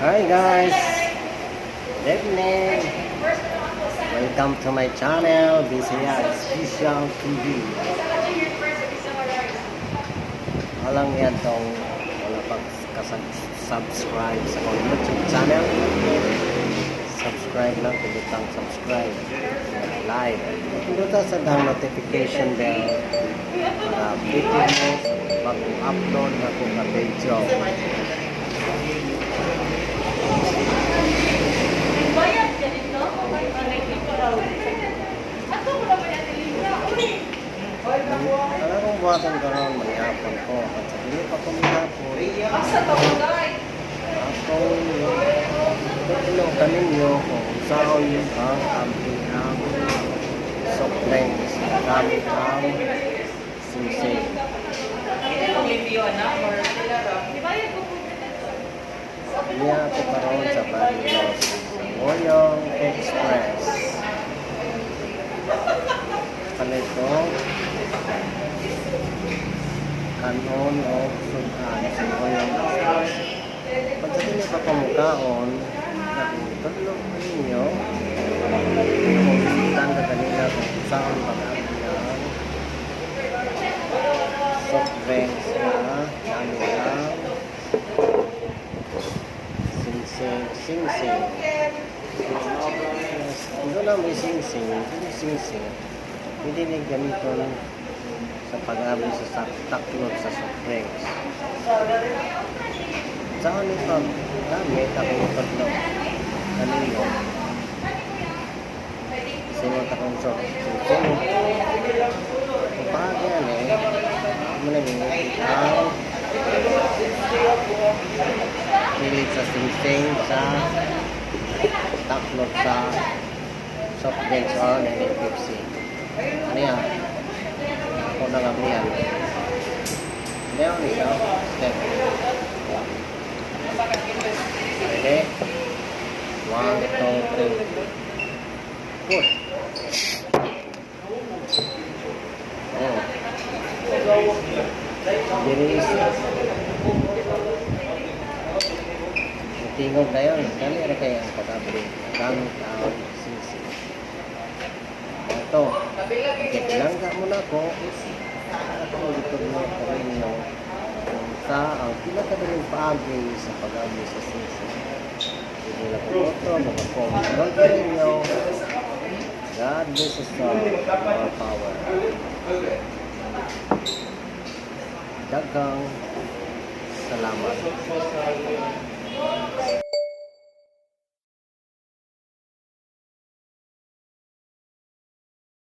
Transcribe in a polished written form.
Hi guys! Good evening! Welcome to my channel, Bisaya Special TV. Alang yan tong wala pang kasag-subscribe sa akong YouTube channel. Subscribe lang, pindutang subscribe. Like. Pindutan sa dang notification bell para updated mo sa bagong upload na kong ka-video. Bayad ka dito? Ato mo naman yan, Lina. Uy! Alam kong buhaton karon, manihapon ko. At sa dili pa ko mihapon, Asa to mo, guys? akong tutlo kaninyo kung saan ang ang soft drinks gamit ang singsing. Ibayad ko po dito. Niya ako karon sa Barrios, sa Moyong Express. Palit ko kanon o sudan sa Moyong Express. Pag sa dili pa pamukaon, nagtudlo ninyo kung bisita ka kanina kung saan pag-abli ang soft drinks na gamit ang singsing, singsing. Yes, doon na may singsing, hindi singsing. Pwede din gamiton sa pag-abli sa taklog sa soft drinks. Saan ito gamit akong itudlo kanino? Singot akong soft singsing. Kung paagi yan eh, mo na ang pilit sa singsing sa taklog sa soft drinks or ng Pepsi. Ano yan? Ako na lang yan. Meron siya. Step. Ready? One, two, three. Push. Oh. Very easy. Tingog na yun. Dali ra kay ang pag-abli. Gamit ang singsing. Ito. Gilangga mo na ako. Ako gitudlo kaninyo kung sa ang pinakadaling paagi sa pag-abli sa singsing. Hindi lang po ito, makakomment doon ninyo. God bless us all. More power. Daghang salamat.